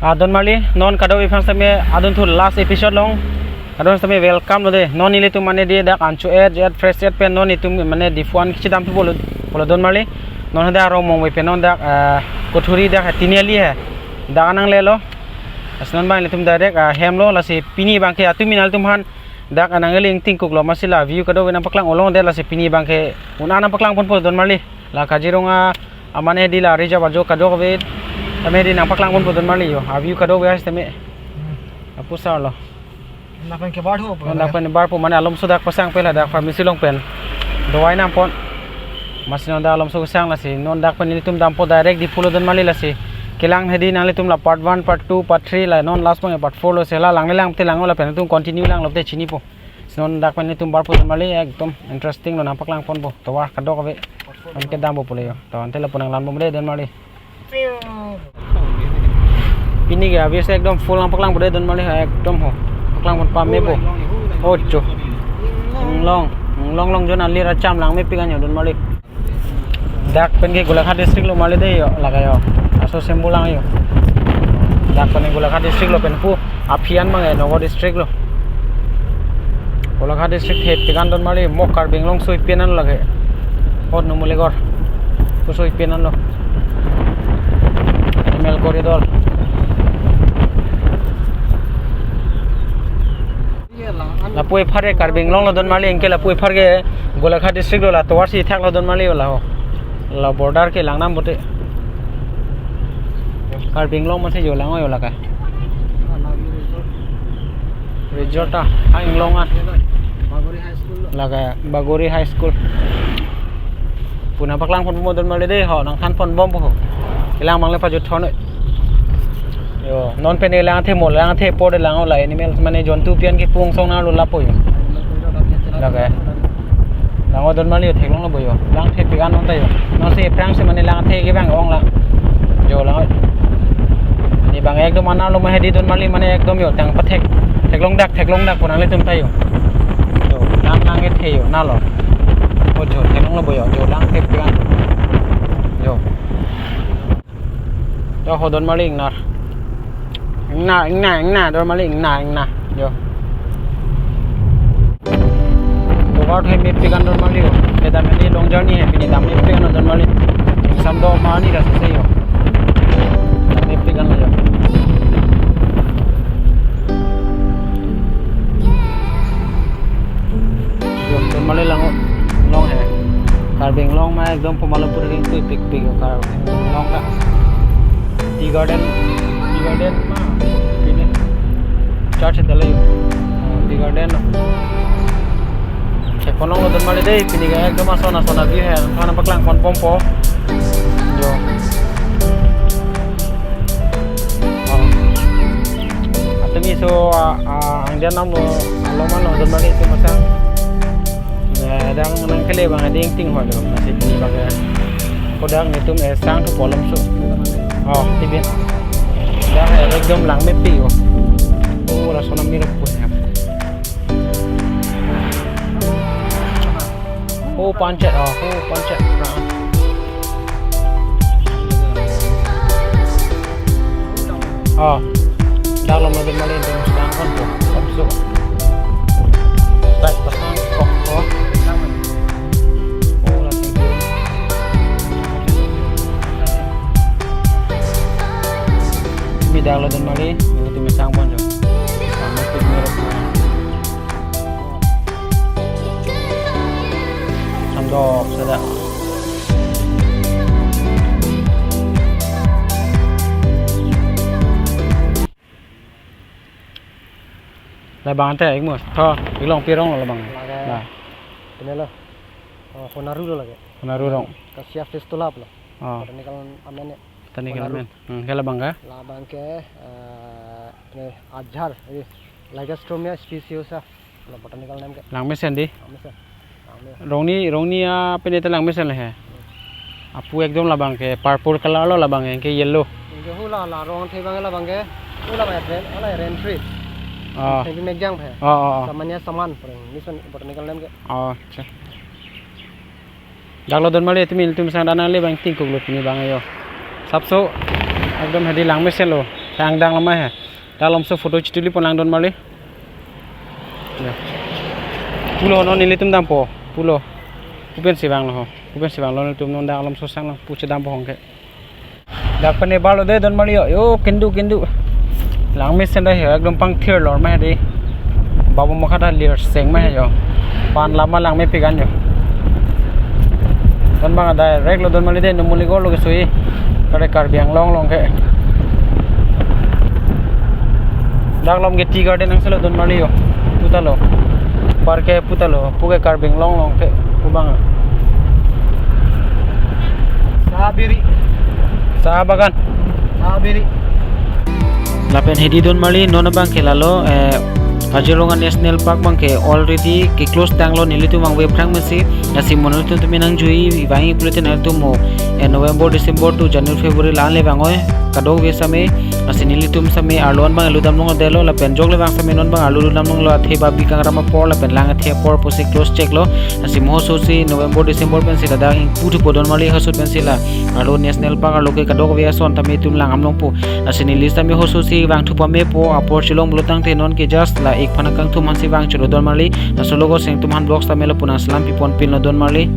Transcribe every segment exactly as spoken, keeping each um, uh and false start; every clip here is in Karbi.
Ah, don marli, non kadokave aphan sitame adunthu last episode along. Kadokave sitame welcome lo de. Non nelitum mane de dak ancho et et fresh et pen non itum mane Diphu an kachedam pu pulo, pulo don marli. Non hadak arong mong pen non dak, ah, Kothuri dak Tiniali he. Dak nanglelo. Lasi non abang ilitum direct, ah, hem lo, lasi pini abangke atum nelitum aphan dak nangli ingtingkuk lo, amatsi la view kadokave nangpaklang along de, lasi pini abangke un-an nangpaklang ponpo don marli. La Kaziranga amane di la reserve ajo kadokave tame di nangpaklang ponpo don marli yo. A view kadokave sitame. Apusar lo. Lapen ke bar ho. Non dak pen barpo mane alomso dak pasang pen la dak pharmacy along pen dawai nangpon. Amatsi non dak alomso kesang, lasi non dak pen ilitum dampo direct Diphu lo don marli, lasi kelang hedi nanglitum la part one, part two, part three, la non last abang part four lo, lasi la langle lang te lang lapen ilitum continue lang lo te chinipo. Lasi non dak pen ilitum barpo don marli, ekdom interesting lo nangpaklang ponpo. Tovar kadokave. An kedampo pulo yo. To ante lapu nanglangbom de don marli. Pini ke habis ekdom full nangpaklangpo de don marli, ekdom ho. Paklang pon pame po. Ojo. Inglong, Inglong along jon alir acham langmepik an yo don marli. Dak pen ke Golaghat district lo marli de yo, lake yo. Laso Sembulang yo. Dak pen Golaghat district lo pen pu aphi an abang ke Nagaon district lo. Golaghat district hepik an don marli, mo Karbi Anglong soi pen an lake. Hot Numulegor. Pu soi pen an lo. Animal corridor. Lapu ephar ke Karbi Anglong lo don marli, anke lapu ephar ke Golaghat district lo, la tovar si thak lo don marli la ho. La border ke langnang bote. Karbi Anglong masi yo lang yo lake. Resort a, ha Inglong a. Lake Bagori High School. Pu nangpaklang ponpo don marli de ho, nangthan ponbompo ho. Kelang abang le pajut thon noi. Yo, non pen lang the mo lang the po de lang la animals mane jontu pi an kepu angsong nanglo lapu yo. Lake. Lang o don marli yo theklonglo bo yo. Lang thepik an non ta yo. Non si aphrang si mane lang the ke abang ong lang. Jo lang o. Ni abang ekdom anerlo ma hedi don marli mane ekdom yo tang pathek. Theklong dak, theklong dak pu nanglitum ta yo. Jo, lang lang the yo, nalo. Ojo, theklonglo bo yo. Jo, lang thepik an. Jo. Jo ho don marli ingnar. Ingnar, ingnar, ingnar, don marli ingnar, ingnar. Jo. Tovar themepik an don marli yo. Kedam hedi long journey he, pini dammepik an don marli. Exam do ma ni ra se yo. Dammepik an lo yo. Yo, don marli lang o, long he. Karbi Anglong ma ekdom pamalo puri ring tui pik pik yo Karbi Anglong ka. Tea Garden, Tea Garden ma. Pini. Church dale yo. Oh, Tea Garden lo. Check ponlonglo don marli de, pini ke ekdom ason ason a view he. Nangphan paklang ponbompo. Yo. Oh. Atumi so, ah, ah, angdian nam lo, alo man lo, don marli itum masang. Eh, dak nangkele abang hedi ingting ho lo, lasi pini abang ya. Kodak nelitum eh sang thu polom so. Oh, tibin. Dak eh ekdom langmepik yo. Oh, la sonam mirip pun ya. Oh, pancet, oh, oh, pancet. Oh, dak lo mabin mali ente sedang kan tuh, kapsu. Baik, pasang kok, oh. Oh, lagi. Midang lo don mali, ini tuh mesang pon jo. Sama tuh mirip. Samdok saja. Labang ante ikmu. Tho, iklong pirong lo labang. Lage. Nah. Pine lo. Oh, Honaru lo lage. Honaru rong. Cassia festola lo. Oh. Botanical amen ya. Botanical Honaru. Amen. Hmm, ke labang ke? Labang ke, eh, pine ajar, eh, Lycastomia speciosa. Lo botanical name ke. Langmesen di. Langmesen. Langmesen. Rongni, rongni a pine te langmesen le he. Apu ekdom labang ke purple color lo labang ke yellow. Ke hula la rong the bang labang ke. Hula bang red, ala red tree. Ah. Tengki megjang phe. Ah, ah, ah. Samanya saman pring. This one botanical name ke. Oh, acha. Dak lo don mali tumi tum sang dana le bang tingkuk lo tumi bang yo. Sapso ekdom hadi langmesen lo. Ang dang lama he. Daklomso photo chituli pon lang don marli. Ya. Pulo non nelitum dampo. Pulo. Pu pensi vanglo ho. Pu pensi vanglo nelitum non daklomso sang lo. Pu chedampo hong ke. Dak pen ebarlo de don marli yo. Yo kindu kindu. Langme senda he ekdom pangthir lor ma he de. Babu mokha ta lir seng ma he yo. Pan lama langmepik an yo. Don bang direct lo don marli de, Numaligarh lo kesui. Kare Karbi Anglong along ke. Daklom ke tea garden angse lo don marli yo. Puta lo. Park ke puta lo. Pu ke Karbi Anglong along ke. Pu bang. Saha biri. Saha bagan. Saha biri. Lapen hedi don marli non abang ke lalo, eh, Kaziranga National Park abang ke already ke close tanglo, nelitum vangve aphrang mesi, lasi mo nelitum tumi nangjui vang-ik pulote nelitum mo, eh, November, December to January, February la le vang-oi, kadokave same, lasi nelitum same arlo an bang ludam longdetlo, lapen jok le vang same non bang arlo ludam longlo, athe babi kangram apor, lapen lang athe apor pusi close chek lo, lasi mo hoso si November, December pensi ladak ingpu thupo don marli, hasut pensi la arlo National Park arlo ke kadokave ason tame itum langdam longpo. Lasi neli sitame hoso si vangthu pamepo, apor chelong pulo tangte non ke just la ik phana kangthum aphansi vang cholo don marli. Laso logo seng tum han vlogs tame lapu nangselam pipon pinlo don marli.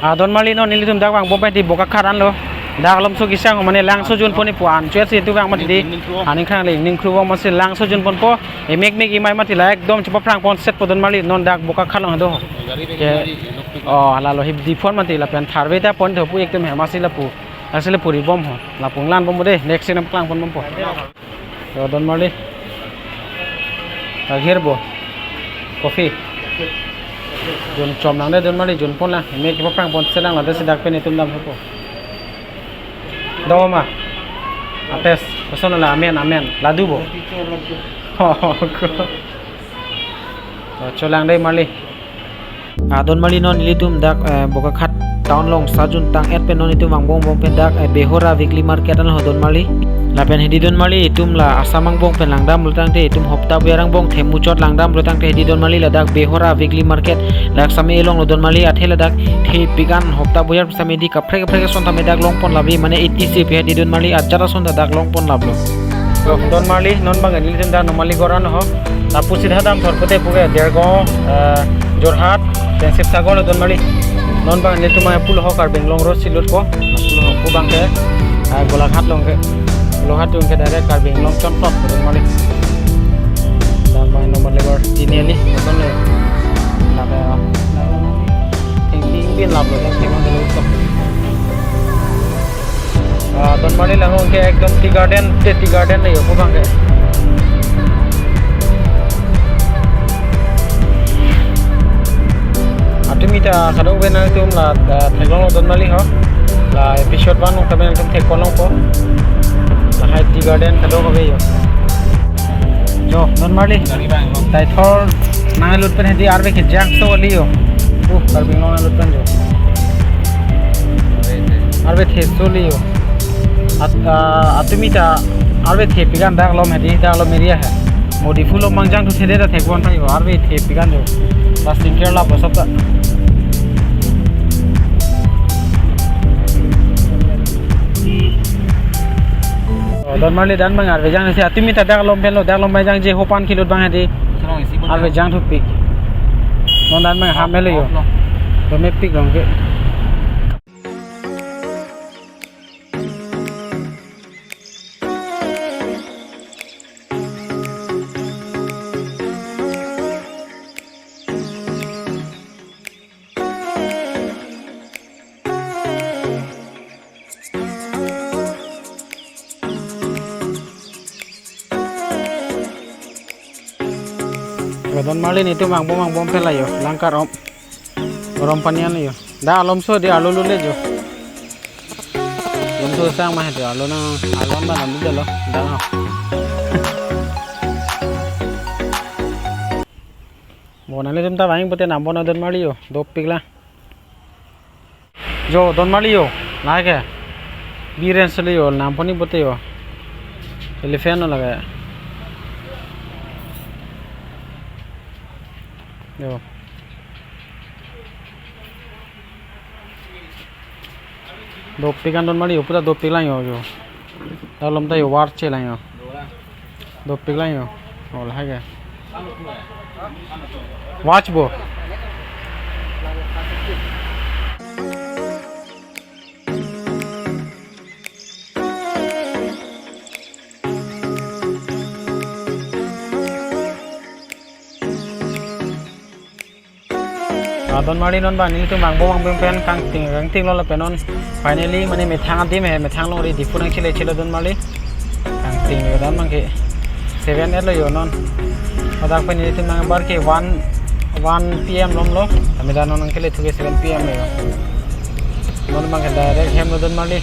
Ah, don marli non nelitum dak vangbom pen di Bokakhat anlo. Daklomso kesang mane lang sojun pon ipu an. Chot si tu vang mati di. Aning khang le ning kru vang masi lang sojun ponpo. Emek mek imai mati la ekdom chepaphrang pon setpo don marli non dak Bokakhat along do. Ke. Oh, lalo hip di phone mati lapen tharve ta pon do pu ekdom he masi lapu. Asile puri bom ho. Lapu inglan bompo de. Next scene klang pon bompo. Yo don marli. Aghir bo. Coffee. Jun chom lang de don marli, jun pon lang. Emek kepaphrang pon selang la de si dak pen itum dam thupo. Do ma. Apes. Koson la amen amen. Ladu bo. Oh, ko. Oh, cholang de marli. Ah, don marli non nelitum dak, eh, Bokakhat town along sojun tang-et pen non itum vangbom bom pen dak, eh, Behora weekly market anlo don marli. Lapen hedi don marli itum la Assam angbong pen langdam pulo tangte itum hopta bujar angbong themuchot langdam pulo tangte hedi don marli ladak Behora weekly market dak same elong lo don marli, athe ladak thepik an hopta bujar same di kaprek kaprek ason tame dak long pon labi mane eighty se pe hedi don marli, ajat ason ta dak long pon laplo. Yo, don marli, non bang nelitum dak Numaligarh anho. Lapu sitha damthor pute pu ke Dergaon, eh, Jorhat, pen Sibsagar lo don marli. Non bang nelitum mai pulo ho Karbi Anglong road si lutpo. Pulo ho pu bang ke, eh, Golaghat along ke. Golaghat along ke direct Karbi Anglong chonplot don marli. Dak bang Numaligarh Tinali, betul ya. Dak ya. Tingting bin laplo, tingting bin laplo. Ah, don marli lang ke ekdom tea garden, te tea garden le yo pu bang ke. Atumi ta kadokave nangtum la, ah, theklong lo don marli ho. La episode one along tame nangtum thek pon longpo. Lahai tea garden kadokave yo. Yo, don marli. Gari bang, bang. Deithor nanglut pen hedi arve kejang so kali yo. Uh, Karbi Anglong nanglut pen yo. Arve the so kali yo. At, ah, atumi ta arve thepik an daklom hedi, daklom area he. Modi phulo mangjang thu thede ta thek bon tha yo, arve thepik an yo. Plastic care la pasap ta. Oh, don marli dan bang arve jang si atumi ta daklom pen lo, daklom bang jang je hopan kilut bang hedi. Arve jang thupik. Non dan bang ham melo yo. Lo mepik long ke. Don marli nelitum vangbom vangbom pela yo, langkar om. Gorom pani an yo. Daklomso di arlo lule yo. Lomso sang ma hedi arlo na, arlo na lam delo. Dak. Mo nanglitum ta vang pute nam bon don marli yo. Dopik la. Yo, don marli yo, lake. Biren sele yo, nam pon-ik pute yo. Elephant lo lake. Yo. Dopik an don marli yo, pura dopik lang yo, yo. Dalam tadi watch lang yo. Dopik lang yo. Oh, lahai ke. Watch bo. Ah, donmarli non bang nelitum angbong angbong pen kangting kangting lo lapen non finally mane methang adim he, methang longri Diphu nangchele chele donmarli. Kangting yo dan bang ke seven eight lo yo non. Hadak pen nelitum nangbar ke one one P M lom lo. Amida non nangkele thu ke seven P M lo yo. Non bang ke direct hem lo donmarli.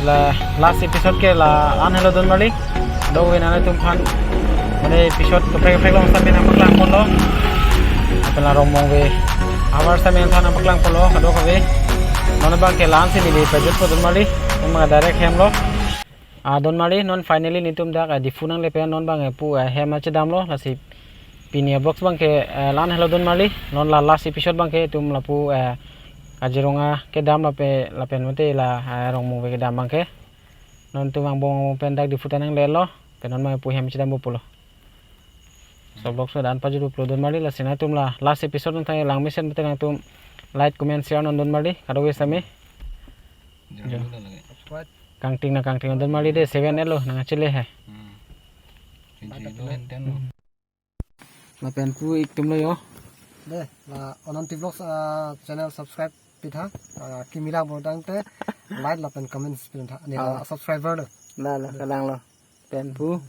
La last episode ke la-an helo donmarli. Dove nangtum aphan mane episode kaprek kaprek along sitame nangpaklang ponlo. Lapen la Rongmongve ahavar sitame nangpaklang ponlo kadokave. Non bang ke la-an si neli pajutpo donmarli. Non bang direct hem lo. Ah, donmarli non finally nelitum dak, eh, Diphu nangle pen non bang, eh, pu, eh, hem chedam lo lasi pini vlogs bang ke, eh, la-an helo donmarli. Non la last episode bang ke itum lapu, eh, Kaziranga kedam lape lapen mate la, eh, Rongmongve kedam bang ke. Non itum angbong angbong pen dak Diphu ta nanglelo. Pen non bang pu hem chedampo pulo. So vlogs ta la-an pajutpo pulo donmarli, lasi nangtum la last episode nangthan langmesen mate nangtum like, comment, share non donmarli. Kadokave sitame. Jangan Jo. Lupa lagi. Subscribe. Kangting nangkangting donmarli de seven eight lo nangchele he. Hmm. Bye, bye. Lapen pu ik atum lo yo. De, la Ononti Vlogs, ah, channel subscribe pitha. Ah, kimi lang bordang te like lapen comments pitha. Ni la, oh, subscriber lo. La la, kalang lo. Pen pu.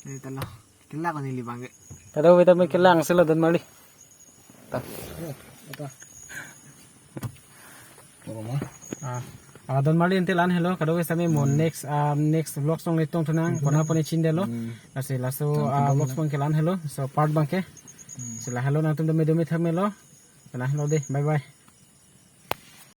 Ni talo. Kelak ni libang ke. Kadokave tame kelang si lo donmarli. Ta. Eh, eta. Oroma. Ah. Ah, donmarli ante la-an helo, kadokave sitame mo, hmm, next, ah, next vlogs along nelitum thangnat, hmm, konat pone chindelo. Hmm. Lasi laso, tang ah, tang vlogs tang bang ke la-an helo. So part bang ke. Hmm. Si la helo nangtum dome dome thangnat lo. La-an helo de. Bye bye.